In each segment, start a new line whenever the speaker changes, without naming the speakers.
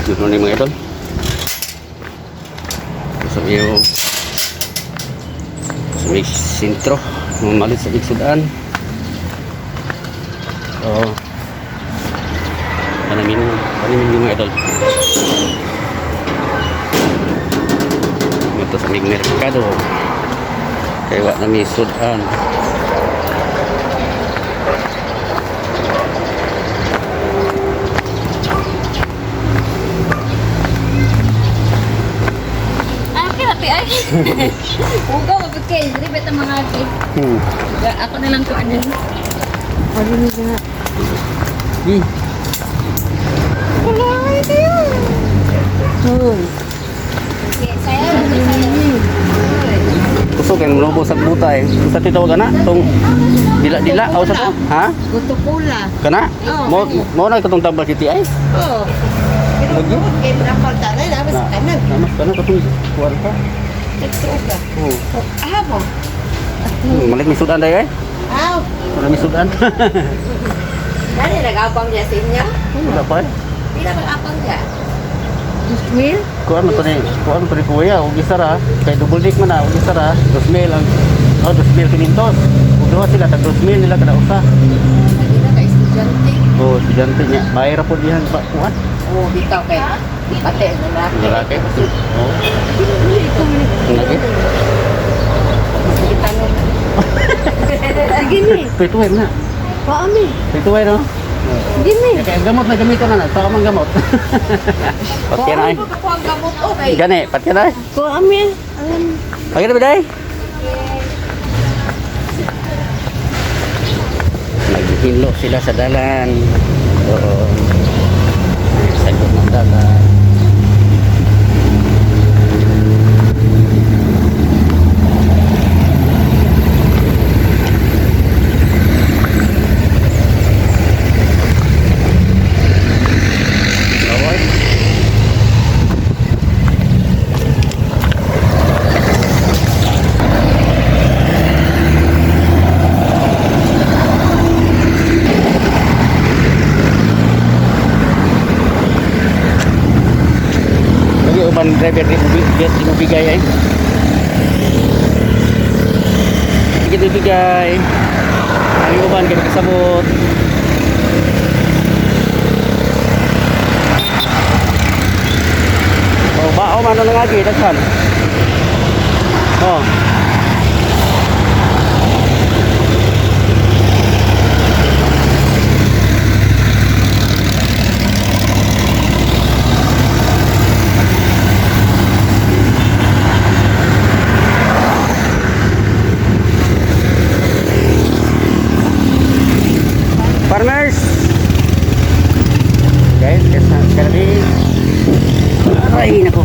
Good morning, mga idol. Sa iyo sa may sentro, mamalit sa Big Sudan. So, panamin, panamin yung mga idol. Ito sa may merkado. Kaya wa na may sudan.
Ah, kaya ay. Ugaw, mabigay. Dili ba itong mga agi? Ako na lang ko ano.
Ano na?
Hmm.
Hoy.
Okay, sayo, sayo.
Kusog ang lobo sa butay. Sa titawag na tong dila-dila aw sa to? Ha?
Gusto pula.
Kana?
Oo.
Mo mo na katong tambal city ay.
Oo. Pero
Lagi?
kay napal tanay na mas kanan.
Namas kana katong kuan ka.
Tagtuo ka.
Oh.
Ah mo.
Malik may sudan day ay.
Aw.
Wala may sudan.
Dali nag-abang niya sa inyo.
Wala pa eh.
Pila bang abang niya? 2,000?
Kuan man to ni, kuan man to ni kuya, og isa ra kay double dick man na, og isa ra 2,000 ang oh 2,500. Ug duha sila tag 2,000 nila kada usa.
Lagi na kay estudyante.
Oh, estudyante niya. Bayra po dihan pa kuan.
Oo, bitaw kay pati lalaki.
Lalaki. Oh. Lagi.
Sige tanong. Sige ni.
Pituhay na.
Paami.
Pituhay no.
Sige ni.
Kaya ang gamot na gamiton na na, sa mang gamot. Patya na ay.
Paami ko ang gamot okay.
Gani, patya na ay.
Ko ami. Alam.
Patya na ba day? Naghinlo sila sa dalan. Oo. Sagot ng dalan. Laway. Lagi uban driver di mo di mo bigay ay. Di mo bigay. Ang uban kay kasabot. Oh, bao man ang agi daghan. Oh. Farmers. Guys, kesa karabi. Aray nako.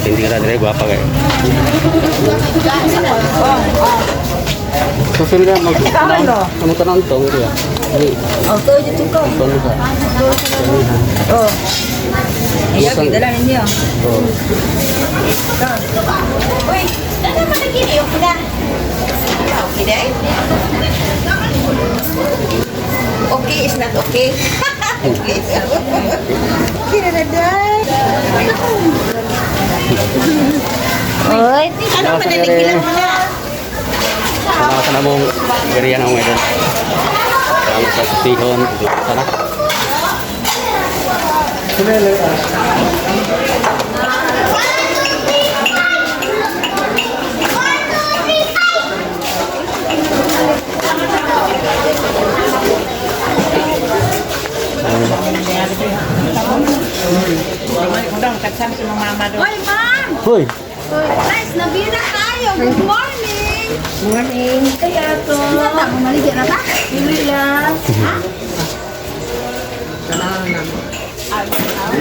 Matindi ra dire, gwapa kayo. So sila mag tanong tanong to kuya. Ay,
Oh, to dito ko.
tanong ka.
Oh. Ayaw, dala ninyo.
Oh.
Uy, dala man lagi ni okay na. Okay day? Okay is not okay. Okay. Okay na na day.
Oy,
Ano man naligilan mo na?
Sana sa namong area na idol. Ang sa sihon, sana.
Oy, ma'am!
Hoy,
Nice, nabira tayo. Good morning!
Morning.
Kaya to. Ano ta? Maligya na ta? Dili lang. Ha?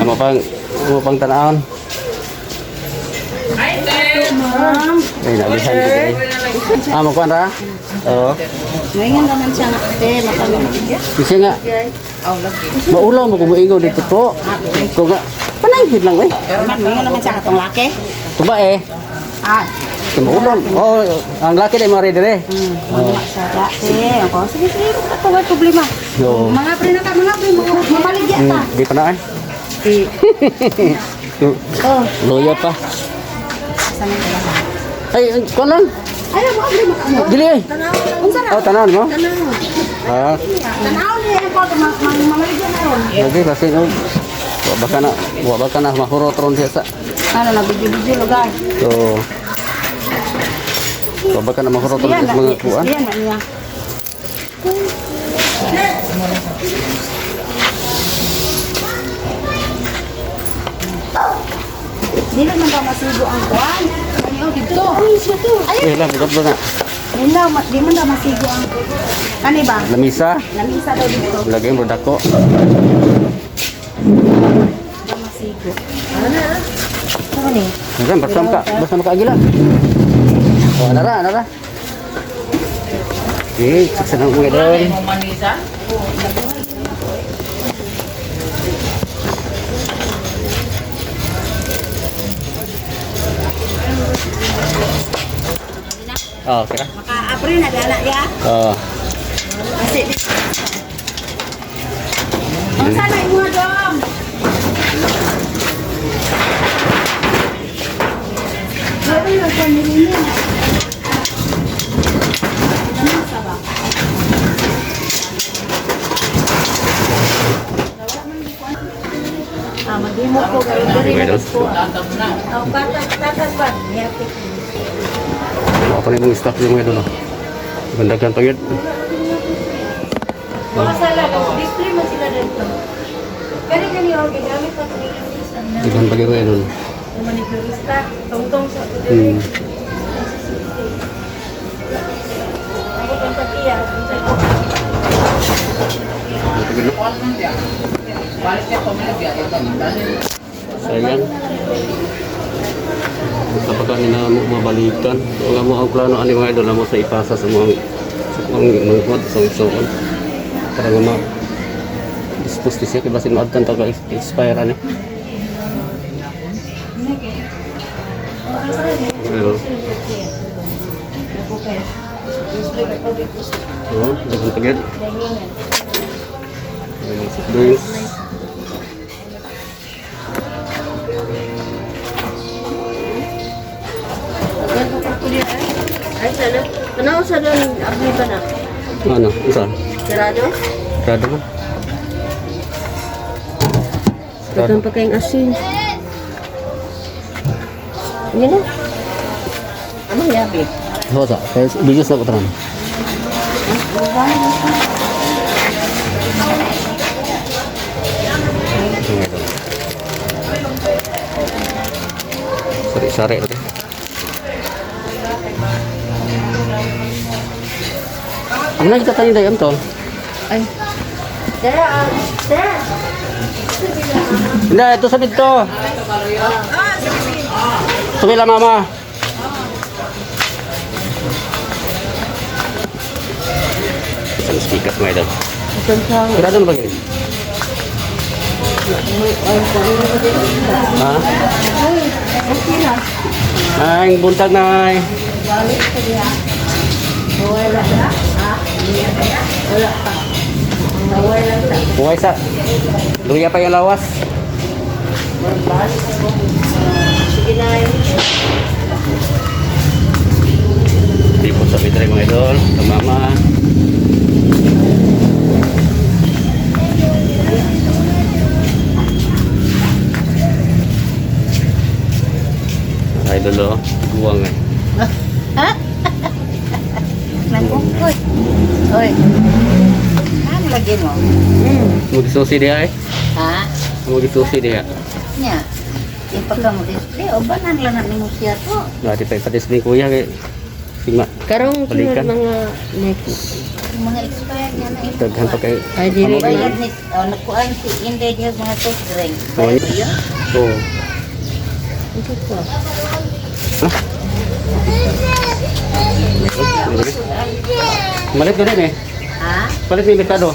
amo pang tanawon. Ay, nalihan ko dai. Ah, mo kuan ra? Oo.
Ngayon naman siya nga ate, makamigya.
Kasi nga, maulaw mo kung moingaw dito to. Ko nga, pananghid lang eh.
Ngayon naman siya katong laki.
Tuba eh.
Ah,
Maulaw. Oh, ang laki na mga dire.
wala siya laki. Ako, sige, sige, wala ko problema.
Oo.
Mga pre na ta, mga pre, mamaligya ta.
Di pa na eh.
Oh,
Loya pa.
saan na pala?
Ay, kuan lang.
Ay, mga pre, makaano.
Dili eh.
Unsa na?
Oh, tanan mo. Ah,
Tanaw niya ko mamaligya na ron.
lagi kasi no. Wa baka na mahurot ron siya sa.
Ano na video-video lugar.
So, wa baka na mahurot ron siya sa mga kuan.
Yan na niya. Dili man ba masigo ang kuan? Ano dito? Ay, siya to. Ay,
Eh, lang bigat ba na?
hindi di man daw masigo ang ano ba?
Lamisa.
Lamisa daw dito.
Lagi mo dako.
Daw masigo. Ano ni?
Kan basta maka agila. Oh, nara, nara. Okay, siksa ng mga idol. Oh, okay.
Maka-apre na dala ya.
Oh.
Kasi di. Unsa na imo dong? Ah, maghimo ko karon diri
Mga idol.
Oh, patas patas ba? Happy.
Ako na yung stock yung mga idol. Oh. Bandagan pa yun.
Mga sala, display man sila dito. Kani kani og gigamit pa kini
Iban pa yun, idol.
manicurista, tungtong sa Ako pang patiya.
Sayang. Basta pa kami na mabalikan. Wala mo ang plano ani mga idol mo sa ipasa sa mga manghod sa igsoon. Para nga ma dispose di siya kay basin maabtan ta ka expire ani. Idol. Oh, daghang pagid. Drinks.
Ay, sana. Ano sa doon? Abli ba na?
Ano? Isa?
Sarado?
Sarado man. Sarado.
Dagang pa kayong asin. Yun na. Anong yabi?
Hosa, kaya videos na ko tanan. Sari-sari lagi. Ang nakita tayo dayam to.
Ay. Tara, ah. Tara.
Hindi, ito sa dito. Tumila, mama. Isang speakers, mga idol. Sirado na ba yun? Ha? Ay, buntag na. Buhay sa. Luya pa yung lawas.
Sige na.
Di po sa midre, mga idol. Sa mama. Idol oh. Guwang eh.
Nagungkot. Oy. Ano lagi mo?
Magsusi diha eh.
Ha?
Magsusi diha.
Nya. Yung pagka mo display, o ba nang lang nimo siya to?
Dati pa ipa-display kuya kay Sigma.
Karong
Balikan.
sunod mga next.
Yung mga expired niya na imo.
Daghan pa kay.
Ay, dili.
Ano ba
Bayad ni, oh, nagkuan si Inday diha mga soft drink.
Oh,
Bayad ba yun?
Oo.
Ito po.
Malit ko din eh.
Ha?
Palit ni merkado.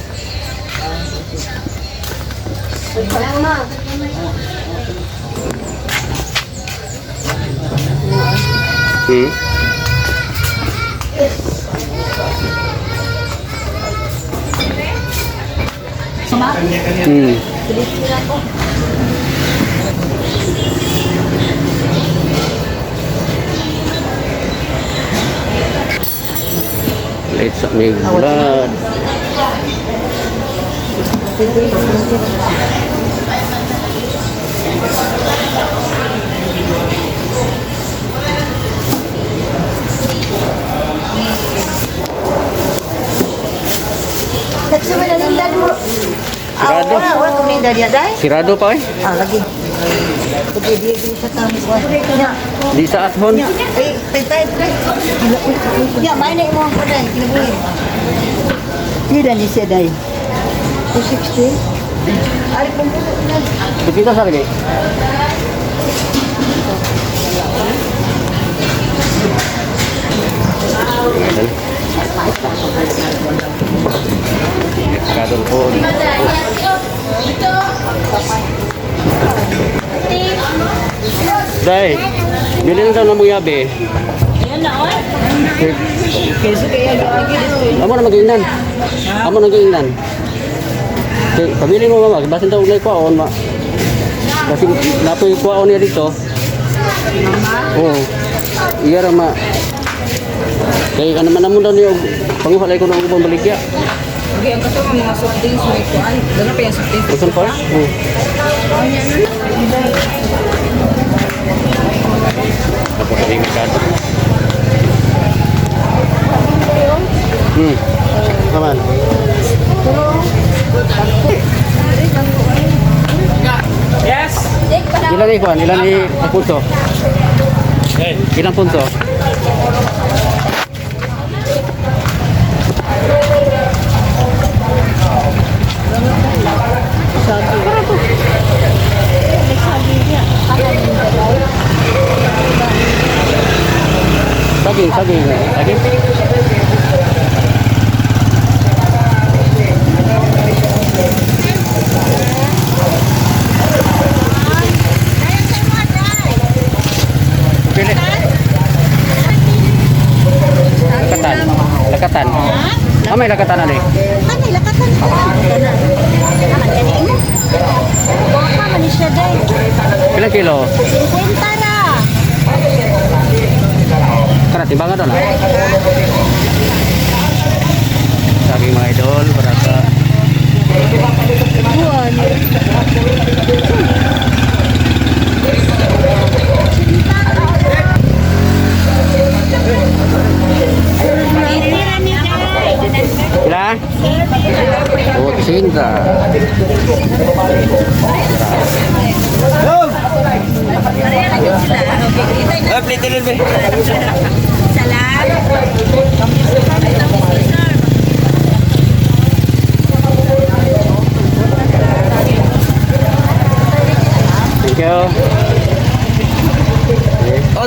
Late sa may blood.
Nagsama na ninda mo. Ah,
Sirado.
wala, wala kong ninda diya, day.
Sirado pa eh.
Ah, lagi. Pwede diya din sa tao. Nya,
Di sa athon.
nya. Ay, tay, tay, tay. Nya, may na imo ang kuday. Kinabuhi. Pila ni siya, day? 260? Ari, kung puso na.
Dito sa lagi. Merkado po. Day, bili na daw ng mga yabe.
Ayun na, oy.
Amo na mag-iingnan. Amo na mag-iingnan. Okay, pamili mo mama, basin daw uglay kwaon ma. Basin napoy kwaon niya dito. Oo. Iya ra ma. Kay ano man namo daw niyo panguha lay ko ng ubang baligya.
Okay, ang kato mga soft drinks may kuan. Dano pa yung soft drinks.
Usan pa? Oo. Ako sa ring merkado. Kaman.
Yes.
Ilan ni Juan? Ilan ni punto? Ilang punto? Saging, saging, saging. Pili. Lakatan. Lakatan. Ah, may lakatan na eh.
Ano, lakatan ko. Naman, kani imo? Baka man ni siya, day.
Ilang kilo?
50 ra.
Tara, timbangan doon ah. Saging, mga idol, para sa. Ilan? 80. Thank you.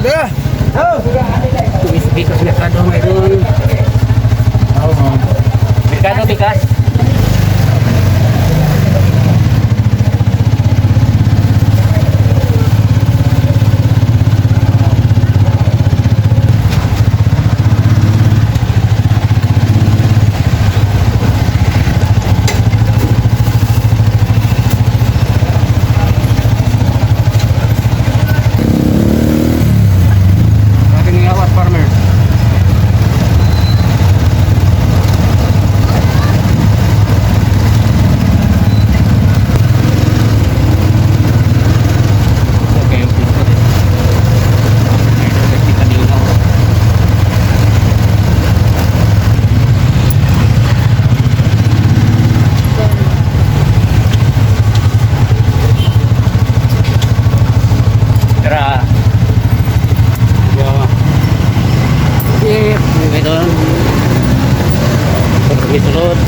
Kami sulod.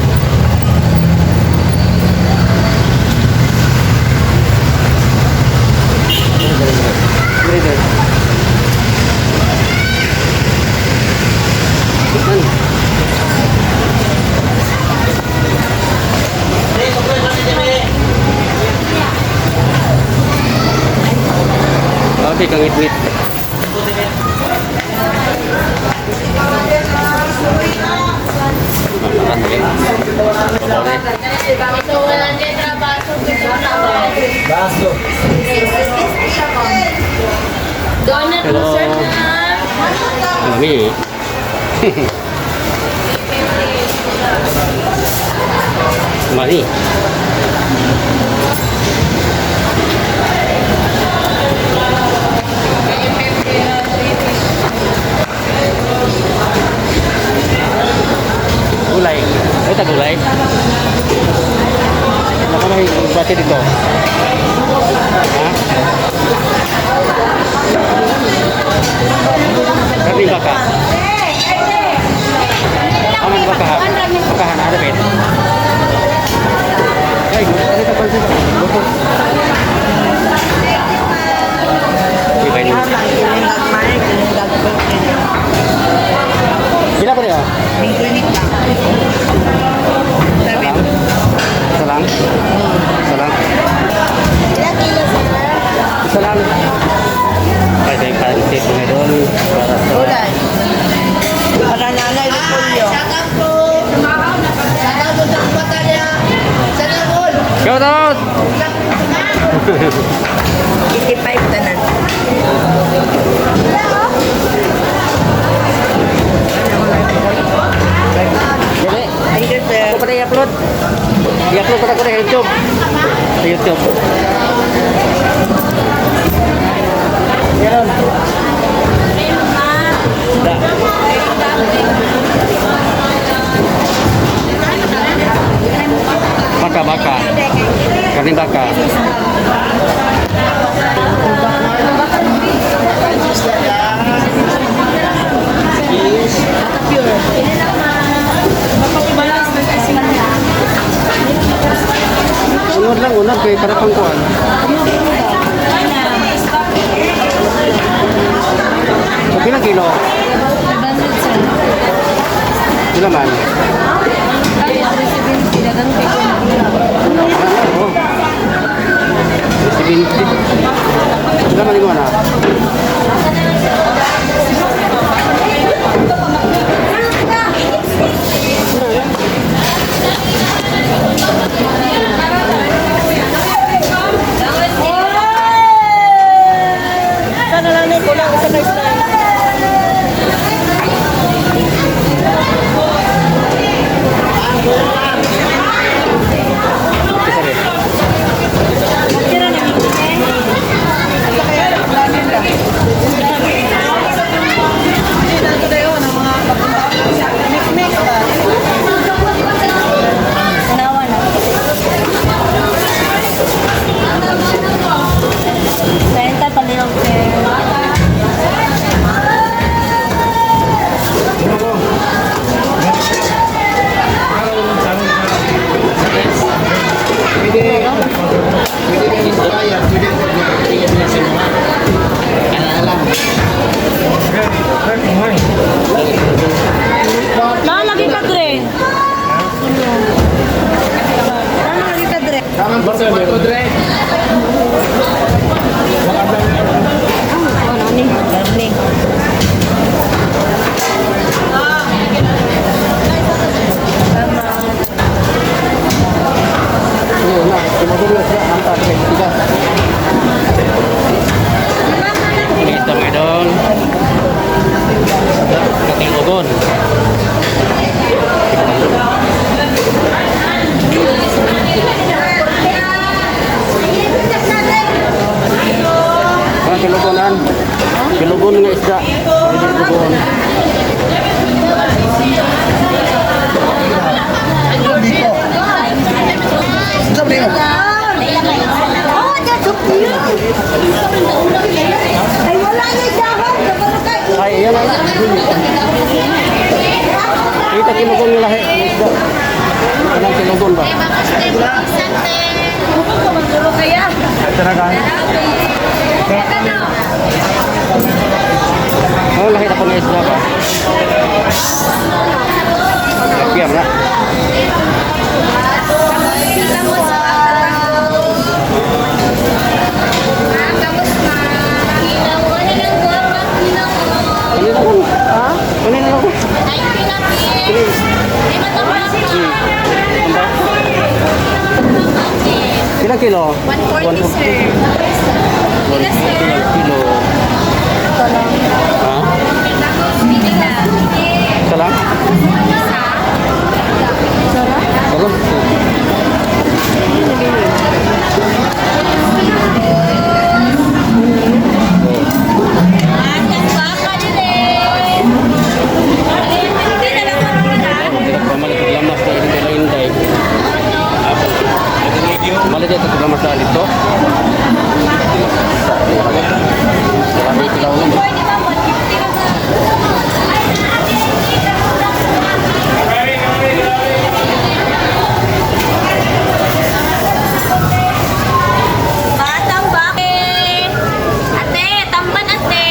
Dire, dire. Tignan. Grabe kang ngit-ngit.
Baso.
Donut
Hello.
mo, sir, na.
Kami. Mani. Gulay. Ay, tagulay. Ano na yung bate dito? Ha? Kami baka. Aman baka. Baka na ada bet. Ay, ano ka pansin? Buto. Iba ini. Pila pa niya? Isa lang? Isa lang? Isa lang. Ay, ito yung pansit mga idol. Para sa
Gulay. Para nanay Repolyo.
Shout out!
85 tanan.
Dali.
Thank you, sir.
Ako pa na i-upload. I-upload pa na ko na YouTube. Sa YouTube. Meron. Da. Baka, baka. Karning baka. Unod lang, unod kay para pang kuan. So, pila kilo?
500, sir.
Pila man?
Ay, 370. Dagan kay ko.
Oh. 70. Pila man ikaw na?
Sana lang ni kulang isa ka style.
Isa rin.
Tanawa na. 30 palirog, sir.
Nalagi ka, Dre. Nalagi ka, Dre.
Ano ni? Garni.
Sige, na. Tumagod na sila. Ang taas kay tigas. Ito mga idol. Katilugon. Ah, kilugonan. Kilugon nga isda. Kilugon.
Oh, that's so cute. Ay, wala na dahon.
Ay, yan ay. Kita kilugon nga lahi ang isda. Kanang kilugon ba? Oh, lahi na po ng isda ba? Tilapia na. Kanina lang. Ha? Kanina lang. Ilang kilo?
140, sir.
140 ang kilo. Ha? Isa lang? Isa lang? Pamalit og lamas na ito nila Inday. Malit ito og lamas na dito. Grabe kilaw nun.
Batang bake. Ate, tamban ate.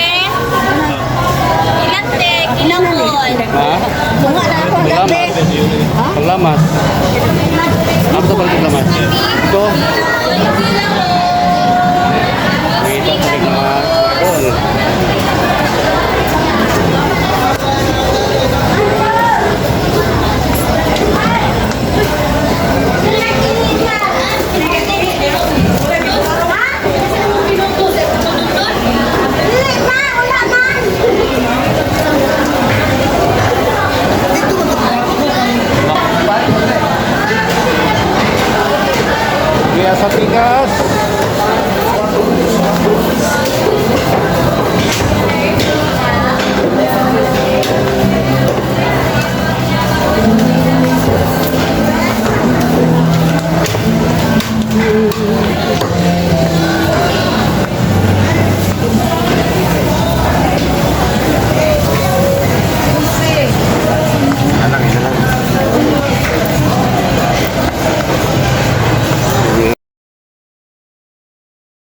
Ilan te? Kilangon.
Ha?
Tunga na ako ang
Lamas. Ang lamas. Ano ito palit og lamas? Ito. Wait, ang palit lamas. Doon. Kaya sa tikas.